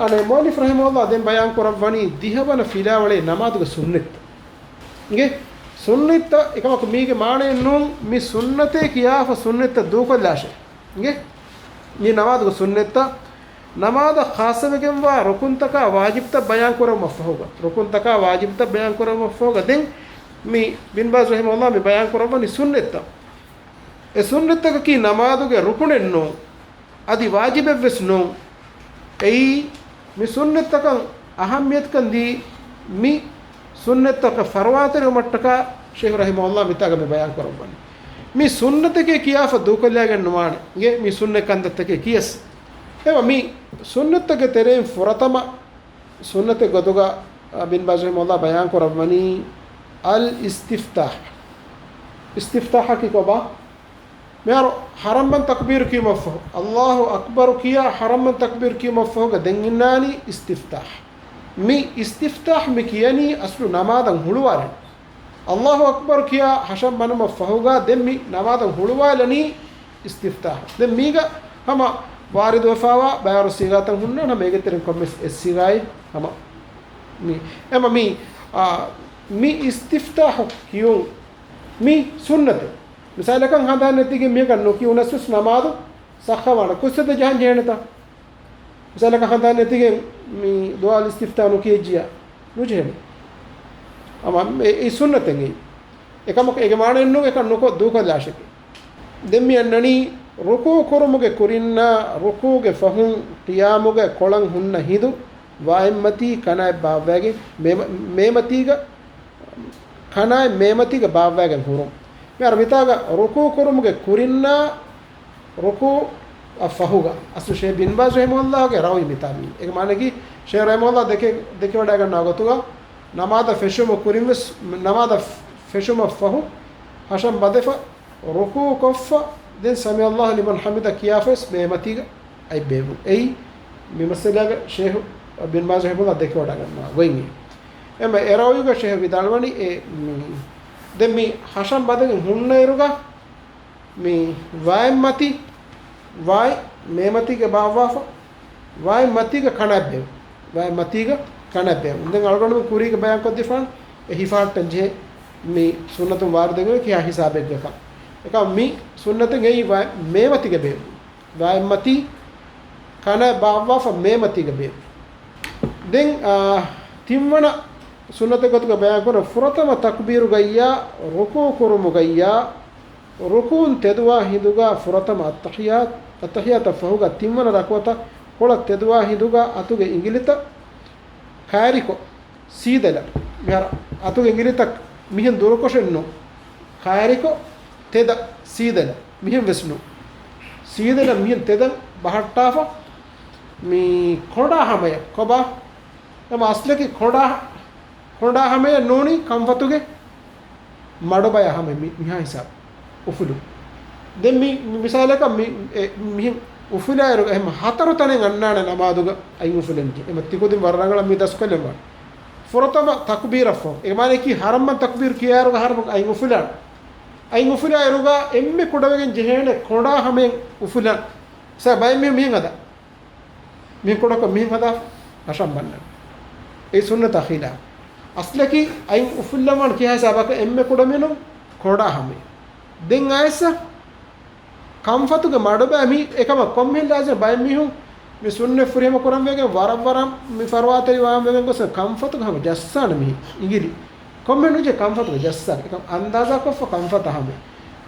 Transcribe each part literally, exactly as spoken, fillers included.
އަނެއް މުއައްލިފް ރަޙިމަހުﷲ ދެން ބަޔާން ކުރައްވަނީ ދިހަވަނަ ފިލާވަޅޭ ނަމާދުގެ ސުންނަތްތައް. އިނގޭ؟ ސުންނަތްތައް އެކަމަކު މީގެ މާނައެއް ނޫން މި ސުންނަތޭ ކިޔާފަ ސުންނަތްތައް ދޫކޮށްލާށޭ. އިނގޭ؟ މި ނަމާދުގެ ސުންނަތްތައް، ނަމާދަށް ޚާއްޞަވެގެންވާ ރުކުންތަކާ ވާޖިބްތައް ބަޔާން ކުރެވުމަށްފަހުގަ، ރުކުންތަކާ ވާޖިބްތައް ބަޔާން ކުރެވުމަށް ފަހުގަ ދެން މި ބިން ބާޒް ރަޙިމަހުﷲ މި ބަޔާން ކުރައްވަނީ ސުންނަތްތައް. އެ ސުންނަތްތަކަކީ ނަމާދުގެ ރުކުނެއް ނޫން، އަދި ވާޖިބެއްވެސް ނޫން. އެއީ މި ސުންނަތްތަކަށް އަހައްމިޔަތުކަން ދީ، މި ސުންނަތްތަކަށް ފަރުވާތެރިވުމަށްޓަކާ ޝޭޚު ރަޙިމަހުﷲ މިތާގަ މި ބަޔާން ކުރައްވަނީ. މި ސުންނަތެކޭ ކިޔާފަ ދޫކޮށްލައިގެން ނުވާނެ. އިނގޭ މި ސުންނަތް ކަންތައްތަކޭ ކިޔަސް. އެވަ މި ސުންނަތްތަކެއް ތެރެއިން ފުރަތަމަ ސުންނަތެއް ގޮތުގަ، އަ، ބިން ބާޒް ރަޙިމަހުﷲ ބަޔާން ކުރައްވަނީ އަލް އިސްތިފްތާޙް. އިސްތިފްތާޙަކީ ކޮބާ؟ މިހާރު ހަރަންބަން ތަކްބީރު ކިޔުމަށްފަހު، އައްލާހު އަކްބަރު ކިޔާ ހަރަންބަން ތަކްބީރު ކިޔުމަށްފަހުގަ ދެން އިންނާނީ އިސްތިފްތާޙް. މި އިސްތިފްތާޙް މި ކިޔަނީ އަސްލު ނަމާދަށް ހުޅުވާލަން. އައްލާހު އަކްބަރު ކިޔާ ހަށަން ބަނުމަށް ފަހުގަ ދެން މި ނަމާދަށް ހުޅުވާލަނީ އިސްތިފްތާޙް. ދެން މީގަ ހަމަ ވާރިދުވެފާވާ ބައިވަރު ސީގާތައް ހުންނާނެ، ހަމަ އޭގެ ތެރެއިން ކޮންމެސް އެއް ސީގާއެއް ހަމަ މި، އެމަ މި، އާ، މި އިސްތިފްތާޙު ކިޔުން މި ސުންނަތެއް. މިސާލަކަށް ހަނދާން ނެތިގެން މީހަކަށް ނުކިޔުނަސް ވެސް ނަމާދު ސައްހަވާނެ. ކުއްސަތައް ޖަހަން ޖެހޭނެތަ؟ މިސާލަކަށް ހަނދާން ނެތިގެން މި ދުޢާ އިސްތިފްތާޙް ނުކިޔައްޖިޔާ ނުޖެހޭނެ. އަމަ އެ، އެ ސުންނަތެއް އެއީ. އެކަމަކު އޭގެ މާނައެއް ނޫން އެކަން ނުކޮށް ދޫކޮށްލާށެކޭ. ދެން މި އަންނަނީ ރުކޫޢު ކުރުމުގެ ކުރިންނާ ރުކޫޢުގެ ފަހުން ޤިޔާމުގަ ކޮޅަށް ހުންނަ ހިނދު ވާތްމަތީ ކަނާތް ބާއްވައިގެން މޭ، މޭމަތީގަ ކަނާތް މޭމަތީގަ ބާއްވައިގެން ހުރުން. މިހާރު މިތާގަ ރުކޫޢު ކުރުމުގެ ކުރިންނާ ރުކޫޢަށް ފަހުގަ. އަސްލު ޝޭޚް ބިން ބާޒް ރަޙިމަހުﷲގެ ރައުޔު މިތާ މީ. އޭގެ މާނައަކީ ޝޭޚް ރަޙިމަހުﷲ ދެކެ، ދެކެވަޑައިގަންނަވާ ގޮތުގަ ނަމާދަށް ފެށުމުގެ ކުރިން ވެސް، ނަމާދަށް ފެށުމަށް ފަހު ހަށަން ބަދެފަ ރުކޫޢު ކޮށްފަ، ދެން ސަމިޢަﷲު ލިމަން ޙަމިދަ ކިޔާފަ ވެސް މޭމަތީގަ އަތް ބޭއްވުން. އެއީ މި މައްސަލާގަ ޝޭޚް ބިން ބާޒް ރަޙިމަހުﷲ ދެކެވަޑައިގަންނަވާ ގޮތް އެއީ. އެމަ އެ ރައުޔުގަ ޝޭޚް ވިދާޅުވަނީ އެ މި، ދެން މި ހަށަން ބަދެގެން ހުންނައިރުގަ މި ވާތްމަތި، ވާތް މޭމަތީގަ ބާއްވާފަ، ވާތްމަތީގަ ކަނާތް ބޭއްވުން. ވާތްމަތީގަ ކަނާތް ބޭއްވުން. ދެން އަޅުގަނޑުމެން ކުރީގަ ބަޔާންކޮށްދީފާނެ އެ ހިފަހައްޓަން ޖެހޭ މި ސުންނަތުން ވާރިދުވެގެން ކިހާ ހިސާބެއްގަކަން. އެކަމަ މި ސުންނަތެއް އެއީ ވާތް މޭމަތީގަ ބޭއްވުން. ވާތްމަތީ ކަނާތް ބާއްވާފަ މޭމަތީގަ ބޭއްވުން. ދެން، އާ، ތިންވަނަ ސުންނަތެއް ގޮތުގަ ބަޔާންކުރަން ފުރަތަމަ ތަކްބީރުގައްޔާ ރުކޫޢު ކުރުމުގައްޔާ ރުކޫޢުން ތެދުވާ ހިނދުގަ ފުރަތަމަ އައްތަޙިޔާތް، އައްތަޙިޔާތަށް ފަހުގަ ތިންވަނަ ރަކުޢަތަށް ކޮޅަށް ތެދުވާ ހިނދުގަ އަތުގެ އިނގިލިތައް ކައިރިކޮށް ސީދަލަށް، މިހާރު އަތުގެ އިނގިލިތައް މިހެން ދުރުކޮށެއް ނޫން، ކައިރިކޮށް ތެދަށް ސީދަލަށް މިހެން ވެސް ނޫން. ސީދަލަށް މިހެން ތެދަށް ބަހައްޓާފަ މި ކޮނޑާ ހަމަޔަށް ކޮބާ؟ އެމަ އަސްލަކީ ކޮނޑާ، ކޮނޑާ ހަމަޔަށް ނޫނީ ކަންފަތުގެ މަޑުބަޔަށް ހަމަ މި، މިހާ ހިސާބު އުފުލުން. ދެން މި، މި މިސާލަކަށް މި، އެ، މިހެން އުފުލާއިރު އެހެން ހަތަރު ތަނެއް އަންނާނެ ނަމާދުގަ އަތް އުފުލަން ޖެހޭ. އެމަ ތިކުދިން ވަރަށް ރަނގަޅަށް މި ދަސްކޮށްލަން ވާނެ. ފުރަތަމަ ތަކުބީރަށްފަހު. އެ މާނައަކީ ހަރަންބަން ތަކުބީރު ކިޔާއިރުގަ ހަރަންބަން އަތް އުފުލާނެ. އަތް އުފުލާއިރުގަ އެންމެ ކުޑަވެގެން ޖެހޭނެ ކޮނޑާ ހަމަޔަށް އުފުލަން. ސަ ބައެއް މީހުން މިހެން ހަދާ. މިހެން ކުޑަކޮށް މިހެން ހަދާ ހަށަން ބަންނަން. އެއީ ސުންނަތާ ޚިލާފު. އަސްލަކީ އަތް އުފުއްލަވާން ކިހާ ހިސާބަކަށް އެންމެ ކުޑަމިނުން ކޮނޑާ ހަމަޔަށް. ދެން އައިސް ކަންފަތުގެ މަޑުބައި މީ އެކަމަށް ކޮންމެހެން ލާޒިމް ބައެއް މީހުން މި ސުންނަތް ފުރިހަމަ ކުރަން ވެގެން ވަރަށް ވަރަށް މި ފަރުވާތެރި ވާން ވެގެން ގޮސް ކަންފަތުގެ ހަމަ ޖައްސާނެ މީ އިނގިލި. ކޮންމެ ނުޖެ ކަންފަތުގެ ޖައްސާނެ. އެކަމް އަންދާޒާކޮށްފަ ކަންފަތަށް ހަމަ.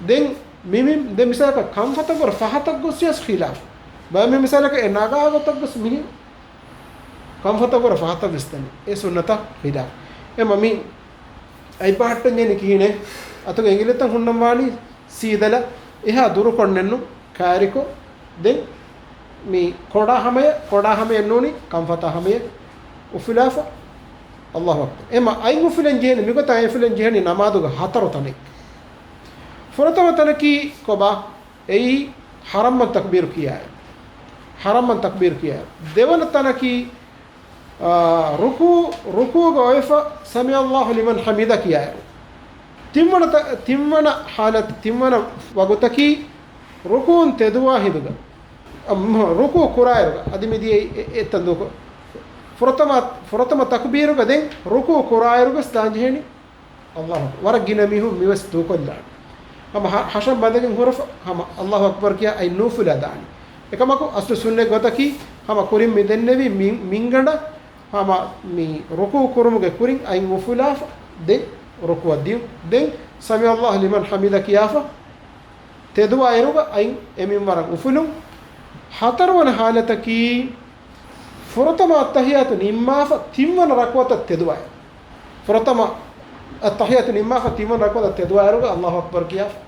ދެން މި، މި، ދެން މިސާލަކަށް ކަންފަތަށް ވަރަށް ފަހަތަށް ގޮސް ޔަސް ޚިލާފު. ބައެއް މި މިސާލަކަށް އެ ނަގާ ގޮތަށް ގޮސް މިހި ކަންފަތަށް ވަރަށް ފަހަތަށް ވެސް ދަނީ. އެ ސުންނަތަށް ޚިލާފު. އެމަ މި އަތް ބަހައްޓަން ޖެހެނީ ކިހިނެއް؟ އަތުގެ އިނގިލިތައް ހުންނަން ވާނީ ސީދަލަށް އެހާ ދުރުކޮށް ނެއްނު ކާރިކޮށް. ދެން މި ކޮނޑާ ހަމަޔަށް، ކޮނޑާ ހަމަޔަށް ނޫނީ ކަންފަތާ ހަމަޔަށް އުފުލާފަ. އައްލާހު އަކްބަރު. އެމަ އަތް އުފުލަން ޖެހެނީ މިގޮތަށް އަތް އުފުލަން ޖެހެނީ ނަމާދުގަ ހަތަރު ތަނެއް. ފުރަތަމަ ތަނަކީ ކޮބާ؟ އެއީ ހަރަންބަން ތަކުބީރު ކިޔާއިރު. ހަރަންބަން ތަކުބީރު ކިޔާއިރު. ދެވަނަ ތަނަކީ، އާ، ރުކޫ، ރުކޫގަ އޮވެފަ ސަމިޢަ އައްލާހު ލިމަން ޙަމިދަ ކިޔާއިރު. ތިންވަނަ ތަ، ތިންވަނަ ޙާލަތު، ތިންވަނަ ވަގުތަކީ ރުކޫއުން ތެދުވާ ހިނދުގަ، އަ، ރުކޫ ކުރާއިރުގަ، އަދި މިދިޔައީ އެ، އެ، އެތަން ދޫކޮށް. ފުރަތަމަ، ފުރަތަމަ ތަކުބީރުގަ ދެން ރުކޫ ކުރާއިރުގަސް ދާންޖެހޭނީ އައްލާހު އަކްބަރު. ވަރަށް ގިނަ މީހުން މިވެސް ދޫކޮށްލާނެ. ހަމަ ހަ-، ހަށަން ބަނދެގެން ހުރެފަ، ހަމަ އައްލާހު އަކްބަރު ކިޔާ އަތް ނޫފުލާ ދާނީ. އެކަމަކު އަސްލު ސުންނަތް ގޮތަކީ، ހަމަ ކުރިން މި ދެންނެވި މި-، މިންގަނޑަށް ހަމަ މި ރުކޫ ކުރުމުގެ ކުރިން އަތް އުފުލާފަ ދެން ރުކުޢަށް ދިޔުން. ދެން ސަމިޢަ އައްލާހު ލިމަން ހަމިދަ ކިޔާފަ ތެދުވާއިރުގަ އަތް އެމިންވަރަށް އުފުލުން. ހަތަރުވަނަ ހާލަތަކީ، ފުރަތަމަ އައްތަޙިއްޔާތު ނިންމާފަ ތިންވަނަ ރަކުޢަތަށް ތެދުވާއިރު. ފުރަތަމަ އައްތަޙިއްޔާތު ނިންމާފަ ތިންވަނަ ރަކުޢަތަށް ތެދުވާއިރުގަ އައްލާހު އަކްބަރު ކިޔާފަ.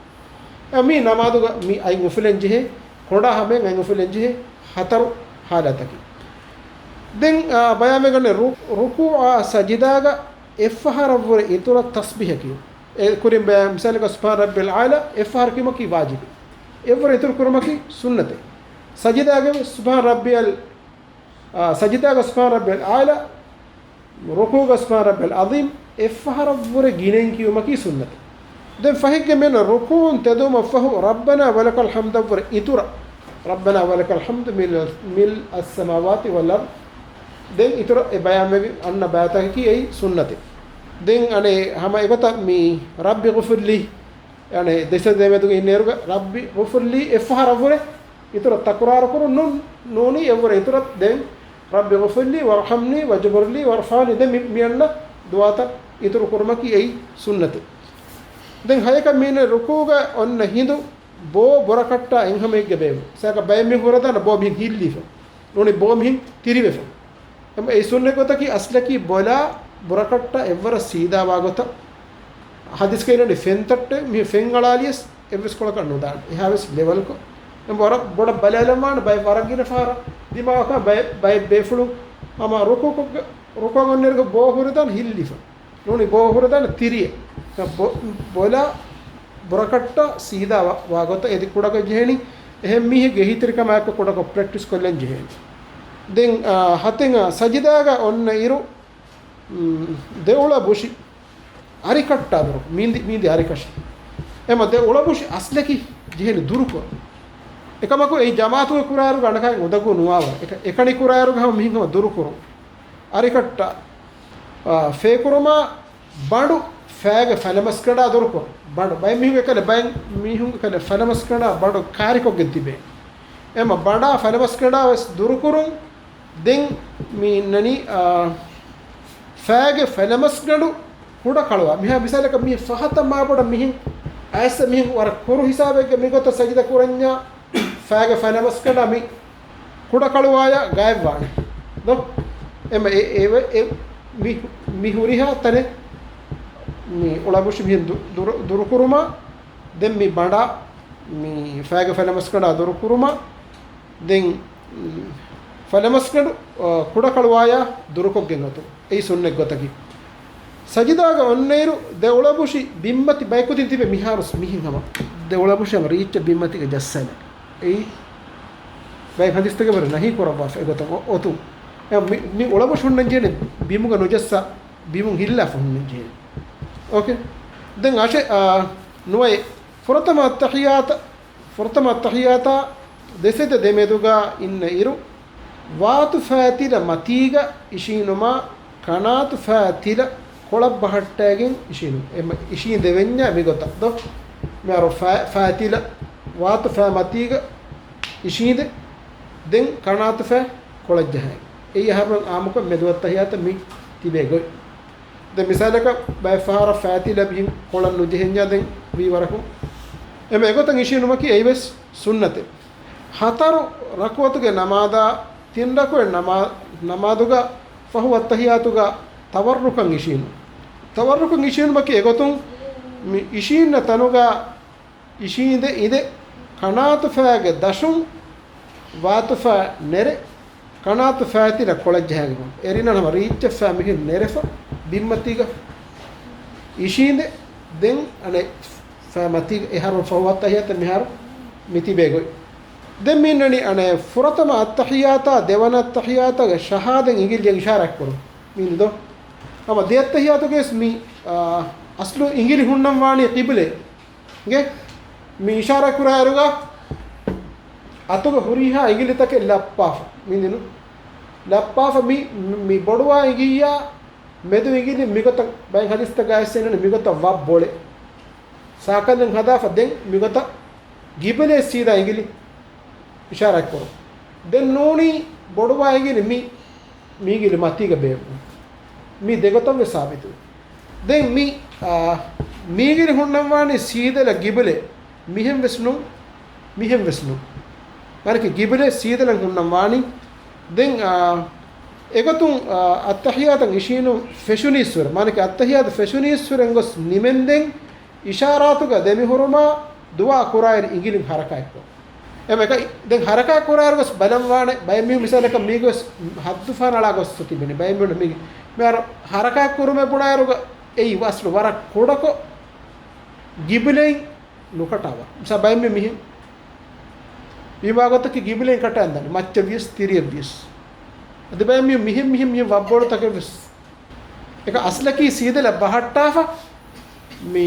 އެ މީ ނަމާދުގަ މި އަތް އުފުލެން ޖެހޭ، ކޮނޑާ ހަމައިން އަތް އުފުލެން ޖެހޭ، ހަތަރު ހާލަތަކީ. ދެން، އާ، ބަޔާންވެގަންނެ ރު-، ރުކޫޢާ ސަޖިދާގަ އެއްފަހަރަށްވުރެ އިތުރަށް ތަސްބީޙަ ކިޔުން. އެ ކުރިން ބަޔާން މިސާލަކަށް ސުބްޙާނަ ރައްބިޔަލް އަޢްލާ އެއްފަހަރަށް ކިޔުމަކީ ވާޖިބެއް. އެއްވަރަށް އިތުރު ކުރުމަކީ ސުންނަތެއް. ސަޖިދާގައި ސުބްޙާނަ ރައްބިޔަލް، އާ، ސަޖިދާގަ ސުބްޙާނަ ރައްބިޔަލް އަޢްލާ، ރުކޫޢުގަ ސުބްޙާނަ ރައްބިޔަލް ޢަޒީމް އެއްފަހަރަށްވުރެ ގިނައިން ކިޔުމަކީ ސުންނަތެއް. ދެން ފަހެއްގެ މީނަ ރުކޫޢުން ތެދުވުމަށްފަހު ރައްބަނާ ވަލަކަލް ޙަމްދަށްވުރެ އިތުރަށް، ރައްބަނާ ވަލަކަލް ޙަމްދު މިލް، މިލްއައްސަމާވާތި ވަލް އަރްޟް. ދެން އިތުރަށް އެ ބަޔާންވެގެން އަންނަ ބަޔާންތަކަކީ އެއީ ސުންނަތެއް. ދެން އަނެއް ހަމަ އެގޮތަށް މި ރައްބި ޣުފިރްލީ، އަނެއް ދެސަ ދެމެދުގެ އިންނައިރުގަ ރައްބި ޣުފިރްލީ އެއްފަހަރަށްވުރެ އިތުރަށް ތަކުރާރު ކުރުން ނޫން، ނޫނީ އެއްވަރަށް އިތުރަށް ދެން ރައްބި ޣުފިރްލީ ވަރްޙަމްނީ ވަޖުބުރްލީ ވަރްފަޢުނީ. ދެން މި، މި އަންނަ ދުޢާތައް އިތުރު ކުރުމަކީ އެއީ ސުންނަތެއް. ދެން ހަޔަކަށް މީނަ ރުކޫޢުގަ އޮންނަ ހިނދު ބޯ ބުރަކަށްޓާ އެއްހަމައެއްގެ ބޭއްވުން. ސަޔަކަށް ބައެއް މީހުން ހުރެދާނެ ބޯ މިހިން ހިއްލީފަ. ނޫނީ ބޯ މިހިން ތިރިވެފަ. އެމަ އެ ސުންނަތް ގޮތަކީ އަސްލަކީ ބޮލާ ބުރަކަށްޓާ އެއްވަރަށް ސީދާވާ ގޮތަށް. ހަދީސްގައި އިންނަނީ ފެންތައްޓެއް މި ފެން އަޅާލިޔަސް އެއްވެސް ކޮޅަކަށް ނުދާން. އެހާވެސް ލެވަލްކޮށް. އެ ވަރަށް ބޮޑަށް ބަލާލަންވާނެ ބައެއް ވަރަށް ގިނަ ފަހަރަށް ދިމާވާ ބައެއް، ބައެއް ބޭފުޅުން ހަމަ ރުކޫޢުކޮށްގެ، ރުކޫޢަށް އޮންނައިރުގަ ބޯ ހުރެދާނެ ހިއްލިފަ. ނޫނީ ބޯ ހުރެދާނެ ތިރިއެއް. ބޮ-، ބޮލާ ބުރަކަށްޓާ ސީދާ ވާ، ވާ ގޮތަށް އެދި ކުޑަކޮށް ޖެހެނީ. އެހެން މީހެއްގެ އެހީތެރިކަމާއެކު ކުޑަކޮށް ޕްރެކްޓިސް ކޮށްލަން ޖެހޭނެ. ދެން، އާ، ހަތެއް ސަޖިދާގަ އޮންނަ އިރު، މް، ދެ އުޅަ ބުށި އަރިކަށްޓާ ދުރު، މީނދި، މީނދި އަރިކަށި. އެމަ ދެ އުޅަ ބުށި އަސްލަކީ ޖެހެނީ ދުރުކޮށް. އެކަމަކު އެއީ ޖަމާޢަތުގަ ކުރާއިރުގަ އަނެއްކާ އުނދަގޫ ނުވާވަރު. އެކަ-، އެކަނި ކުރާއިރުގަ ހަމަ މިހެން ހަމަ ދުރުކުރުން. އަރިކަށްޓާ، އާ، ފޭކުރުމާ ބަނޑު ފައިގެ ފަލަމަސްގަނޑާ ދުރުކުރުން. ބަނޑު ބައެއް މީހުން އެކަލެ، ބައެއް މީހުން އެކަލެ ފަލަމަސްގަނޑާ ބަނޑު ކާރިކޮށްގެން ތިބޭ. އެމަ ބަނޑާ ފަލަމަސްގަނޑާ ވެސް ދުރުކުރުން. ދެން މި އިންނަނީ، އާ، ފައިގެ ފަލަމަސްގަނޑު ކުޑަ ކަޅުވާ. މިހާ މިސާލަކަށް މި ފަހަތަށް މާބޮޑަށް މިހެން އައިސް މިހެން ވަރަށް ކުރު ހިސާބެއްގެ މިގޮތަށް ސަޖިދަ ކުރަންޏާ ފައިގެ ފަލަމަސްގަނޑާ މި ކުޑަ ކަޅުވާޔާ ގާތްވާނެ ދޯ؟ އެމަ އެ، އެ، އެ، މި، މި ހުރިހާ ތަނެއް މި އުޅަބުށި މިހެން ދު-، ދުރު-، ދުރުކުރުމާ ދެން މި ބަނޑާ މި ފައިގެ ފަލަމަސްގަނޑާ ދުރުކުރުމާ ދެން، މް، ފަލަމަސްގަނޑު، އަ، ކުޑަކަޅުވާޔާ ދުރުކޮށްގެން އޮތުން. އެއީ ސުންނަތް ގޮތަކީ. ސަޖިދާގަ އޮންނައިރު ދެ އުޅަބުށި ބިންމަތި ބައިކުދިން ތިބެ މިހާރުސް މިހިން ހަމަ. ދެ އުޅަބުށި ހަމަ ރީއްޗަށް ބިންމަތީގަ ޖައްސާލެ. އެއީ ބައެއް ހަދީސްތަކެއް ވަރަށް ނަހީ ކުރައްވާފަ އެގޮތަށް އޮ-، އޮތުން. އެ މި، މި އުޅަބުށި ހުންނަން ޖެހޭނެ ބިމުގަ ނުޖައްސާ، ބިމުން ހިއްލާފަ ހުންނަން ޖެހޭނެ. އޯކޭ؟ ދެން އަށެ، އާ، ނުވައެއް. ފުރަތަމަ އައްތަޙިއްޔާތަށް ފުރަތަމަ އައްތަޙިއްޔާތާ ދެ ސަޖިދަ ދެމެދުގަ އިންނަ އިރު، ވާތު ފައިތިލަ މަތީގަ އިށީނުމާ، ކަނާތު ފައިތިލަ ކޮޅަށް ބަހައްޓައިގެން އިށީނު. އެ މަ-، އިށީނދެވެންޏާ މިގޮތަށް ދޯ؟ މިހާރު ފައި-، ފައިތިލަ، ވާތު ފައި މަތީގަ އިށީނދެ، ދެން ކަނާތު ފައި ކޮޅަށް ޖަހައި. އެއީ އަހަރުން އާއްމުކޮށް މެދު އައްތަޙިއްޔާތަށް މި ތިބޭ ގޮތް. ދެން މިސާލަކަށް ބައެއް ފަހަރަށް ފައިތިލަ މިހިން ކޮޅަށް ނުޖެހެންޏާ ދެން ވީ ވަރަކުން. އެމަ އެގޮތަށް އިށީނުމަކީ އެއީވެސް ސުންނަތެއް. ހަތަރު ރަކުޢަތުގެ ނަމާދާ ތިން ރަކުޢަތް ނަމާ-، ނަމާދުގަ ފަހު އައްތަޙިއްޔާތުގަ ތަވައްރުކަށް އިށީނު. ތަވައްރުކަށް އިށީނުމަކީ އެގޮތުން މި އިށީންނަ ތަނުގަ އިށީނދެ އިނދެ، ކަނާތު ފައިގެ ދަށުން ވާތު ފައި ނެރެ، ކަނާތު ފައިތިލަ ކޮޅަށް ޖަހައިގެން އެރިނަން ހަމަ ރީއްޗަށް ފައި މިހިރު ނެރެފަ ބިންމަތީގަ އިށީނދެ، ދެން އަނެއް ފައި މަތީގަ އެހާރުން ފަހު އައްތަޙިއްޔާތަށް މިހާރު މި ތިބޭ ގޮތް. ދެން މި އިންނަނީ އަނެއް ފުރަތަމަ އައްތަޙިއްޔާތާ ދެވަނަ އައްތަޙިއްޔާތާގެ ޝަހާދަތް އިނގިލި ޖެހި އިޝާރާތް ކުރުން. މީނު ދޯ؟ ހަމަ ދެ އައްތަޙިއްޔާތުގައި ވެސް މި، އާ، އަސްލު އިނގިލި ހުންނަން ވާނީ ޤިބްލައަށް. ގެ މި އިޝާރާތް ކުރާއިރުގަ އަތުގަ ހުރިހާ އިނގިލިތަކެއް ލައްޕާފަ. މި ދިނު. ލައްޕާފަ މި، މި ބޮޑުވާ އިނގިއްޔާ މެދު އިނގިލި މިގޮތަށް ބައެއް ހަދީސްތަކުގައި އެއްސެން މިގޮތަށް ވަށް ބޮޅެ. ސާކަލެއް ހަދާފަ ދެން މިގޮތަށް ގިބިލޭ ސީދާ އިނގިލި އިޝާރާތް ކުރުން. ދެން ނޫނީ ބޮޑުވާ އިނގިލި މި، މީގިލި މަތީގަ ބޭއްވުން. މީ ދެގޮތަށް ވެސް ސާބިތު. ދެން މި، އާ، މީގިލި ހުންނަންވާނީ ސީދަލަށް ގިބިލޭ. މިހެން ވެސް ނޫން، މިހެން ވެސް ނޫން. މާނަކީ ގިބިލޭ ސީދަލަށް ހުންނަން ވާނީ. ދެން، އާ، އެގޮތުން، އާ، އައްތަހިޔާތަށް އިށީނު ފެށުނީއްސުރެ. މާނަކީ އައްތަހިޔާތު ފެށުނީއްސުރެން ގޮސް ނިމެންދެން އިޝާރާތުގަ ދެމިހުރުމާ ދުޢާ ކުރާއިރު އިނގިލިން ހަރަކާތްކޮށް. އެމަ އެކަ، ދެން ހަރަކާތް ކުރާއިރު ގޮސް ބަލަން ވާނެ، ބައެއް މީހުން މިސާލަކަށް މީގޮސް ހައްދު ފަހަނަޅާ ގޮސް ތިބެނީ. ބައެއް މީހުން މީ، މިހާރު ހަރަކާތް ކުރުމެއް ބުނާއިރުގަ އެއީ އަސްލު ވަރަށް ކުޑަކޮށް ގިބިލައިން ނުކަޓާ ވަރު. މިސާ ބައެއް މީ މިހެން ވީމާ ގޮތަކީ ގިބިލައިން ކަޓަން ދާނެ. މައްޗަށް ވިޔަސް، ތިރިއަށް ވިޔަސް. އަދި ބައެއް މީ މިހެން، މިހެން، މިހެން ވަށްބޮޅުތަކެއް ވެސް. އެކަ އަސްލަކީ ސީދަލަށް ބަހައްޓާފަ މި،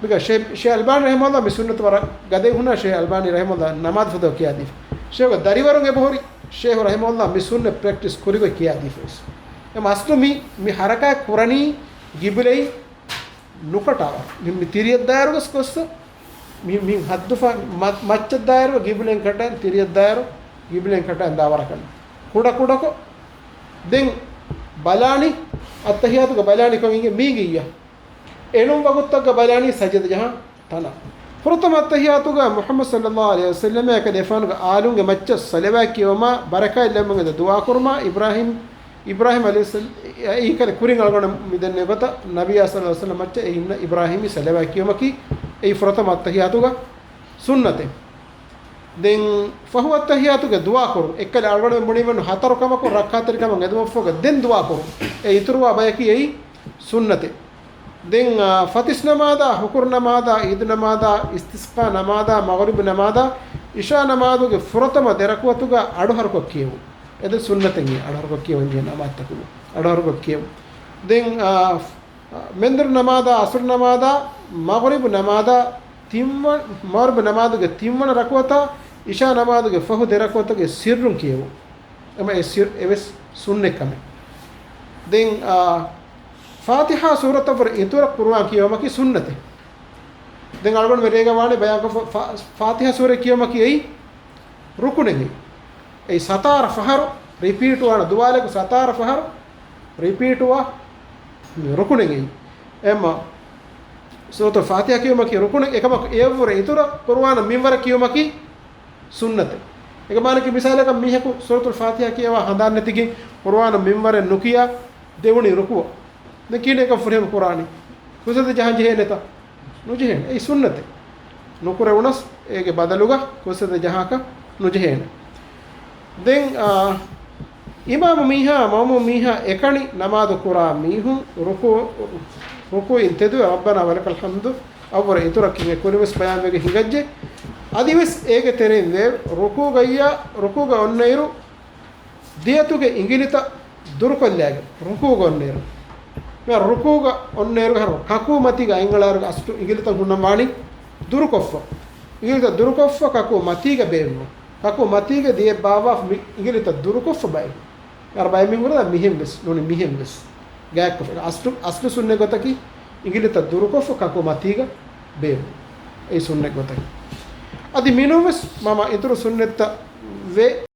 މިގަ ޝޭ، ޝޭ އަލްބާނީ ރަޙިމަހުﷲ މި ސުންނަތު ވަރަށް ގަދައި ހުންނަ ޝޭ އަލްބާނީ ރަޙިމަހުﷲ ނަމާދު ފަދަ ކިޔާދީފަ. ޝޭހު ދަރިވަރުން އެބަހުރި ޝޭހު ރަޙިމަހުﷲ މި ސުންނަ ޕްރެކްޓިސް ކުރިގޮތް ކިޔާދީފަ ވެސް. އެ މަސްލު މި، މި ހަރަކާތް ކުރަނީ ގިބިލައި ނުކަޓާ ވަރު. މި، މި ތިރިއަށް ދާއިރު ގޮސް ގޮސް މި، މި ހައްދުފަ، މަ، މައްޗަށް ދާއިރު ގިބިލައިން ކަޓަން، ތިރިއަށް ދާއިރު ގިބިލައިން ކަޓަން ދާ ވަރަކަށް. ކުޑަ ކުޑަކޮށް ދެން ބަލާނީ، އައްތަހިޔާތުގަ ބަލާނީ ކޮން އިނގޭ މީގެ އިއްޔާ. އެނޫން ވަގުތަށްގަ ބަލާނީ ސަޖަދަ ޖަހާ ތަނަށް. ފުރަތަމަ އައްތަހިޔާތުގަ މުޙައްމަދު ޞައްލައްލާހު ޢަލައިހި ވަސައްލަމަ އެކަލޭފާނުގެ އާލުންގެ މައްޗަށް ޞަލަވާތް ކިޔަވުމާ، ބަރަކާތް ލެއްވުމުގެ ދުޢާ ކުރުމާ، އިބްރާހީމް، އިބްރާހީމް ޢަލައިހިއްސަލާމް، އެއީ ކަލޭ ކުރިން އަޅުގަނޑު މި ދެންނެވި ގޮތަށް، ނަބިއްޔާ ޞައްލައްލާހު ޢަލައިހި ވަސައްލަމަ މައްޗަށް އެ އިންނަ އިބްރާހީމީ ޞަލަވާތް ކިޔުމަކީ އެއީ ފުރަތަމަ އައްތަހިޔާތުގަ ސުންނަތެއް. ދެން ފަހު އައްތަހިޔާތުގެ ދުޢާ ކުރުން. އެއްކަލަ އަޅުގަނޑުމެން ބުނީމެއްނު ހަތަރު ކަމަކު ރައްކާތެރިކަމަށް އެދުމަށްފަހުގަ ދެން ދުޢާ ކުރުން. އެ އިތުރުވާ ބަޔަކީ އެއީ ސުންނަތެއް. ދެން، އާ، ފަތިސް ނަމާދާ، ހުކުރު ނަމާދާ، އީދު ނަމާދާ، އިސްތިސްޤާ ނަމާދާ، މަޣްރިބު ނަމާދާ، އިޝާ ނަމާދުގެ ފުރަތަމަ ދެ ރަކުޢަތުގަ އަޑުހަރުކޮށް ކިޔެވުން. އެ ދެން ސުންނަތެއް އަޑުހަރުކޮށް ކިޔެވުން ނަމާދުތަކުގަ. އަޑުހަރުކޮށް ކިޔެވުން. ދެން، އާ، މެންދުރު ނަމާދާ، އަސުރު ނަމާދާ، މަޣްރިބު ނަމާދާ، ތިންވަ، މަޣްރިބު ނަމާދުގެ ތިންވަނަ ރަކުޢަތާ، އިޝާ ނަމާދުގެ ފަހު ދެ ރަކުޢަތުގެ ސިއްރުން ކިޔެވުން. އެމަ އެ ސިއްރު އެވެސް ސުންނަތް ކަމެއް. ދެން، އާ، ފާތިޙާ ސޫރަތަށްވުރެ އިތުރަށް ޤުރުއާން ކިޔެވުމަކީ ސުންނަތެއް. ދެން އަޅުގަނޑު މިރޭގަ ވާނެ ބަޔާންކޮށް ފާ، ފާ، ފާތިޙާ ސޫރަ ކިޔެވުމަކީ އެއީ ރުކުނެއް. އެއީ ސަތާރަ ފަހަރު ރިޕީޓް ވާނެ، ދުވާލަކު ސަތާރަ ފަހަރު ރިޕީޓް ވާ ރުކުނެއް. އެއީ އެމަ ސޫރަތުލް ފާތިޙާ ކިޔުމަކީ ރުކުނެއް. އެކަމަކު އެއަށްވުރެ އިތުރަށް ޤުރުއާނަށް މިންވަރަށް ކިޔުމަކީ ސުންނަތެއް. އެކަމާނަކީ މިސާލަކަށް މީހަކު ސޫރަތުލް ފާތިޙާ ކިޔަވާ ހަނދާން ނެތިގެން ޤުރުއާނަށް މިންވަރެއް ނުކިޔާ ދެވުނީ ރުކުޢަށް. ދެން ކިހިނެއް އެކަން ފުރިހަމަ ކުރާނީ؟ ކުރްސީތައް ޖަހަން ޖެހޭނެތަ؟ ނުޖެހޭނެ. އެއީ ސުންނަތެއް. ނުކުރެވުނަސް އޭގެ ބަދަލުގަ ކުރްސީތައް ޖަހާކަށް ނުޖެހޭނެ. ދެން، އާ، އިމާމު މީހާ، މައުމޫމު މީހާ އެކަނި ނަމާދު ކުރާ މީހުން ރުކޫ، ރުކޫޢިން ތެދުވެ، ރައްބަނާ ވަލަކަލް ޙަމްދު އަށްވުރެ އިތުރަކީ އެ ކުރިންވެސް ބަޔާންވެގެން ހިނގައްޖެ. އަދިވެސް އޭގެ ތެރެއިން ވޭ، ރުކޫޢުގައްޔާ، ރުކޫޢުގަ އޮންނައިރު ދިޔަތުގެ އިނގިލިތައް ދުރުކޮށްލާގެން ރުކޫޢުގަ އޮންނައިރު، މި ރުކޫޢުގަ އޮންނައިރުގަ ހަރު ކަކޫ މަތީގަ އަތްއަޅާއިރުގަ އަސްލު އިނގިލިތައް ހުންނަން ވާނީ ދުރުކޮށްފަ. އިނގިލިތައް ދުރުކޮށްފަ ކަކޫ މަތީގަ ބޭއްވުން. ކަކޫ މަތީގަ ދިޔަ ބާއްވާފަ މި އިނގިލިތައް ދުރުކޮށްފަ ބައެއް. އަރަ ބައެއް މީހުން ކުރާ މިހެން ވެސް ނޫނީ މިހެން ވެސް. ގާތްކޮށްފަ. އަސްލު، އަސްލު ސުންނަތް ގޮތަކީ އިނގިލިތައް ދުރުކޮށްފަ ކަކޫ މަތީގަ ބޭއްވުން. އެއީ ސުންނަތް ގޮތަކީ. އަދި މިނޫން ވެސް މަމާ އިތުރު ސުންނަތްތައް ވޭ.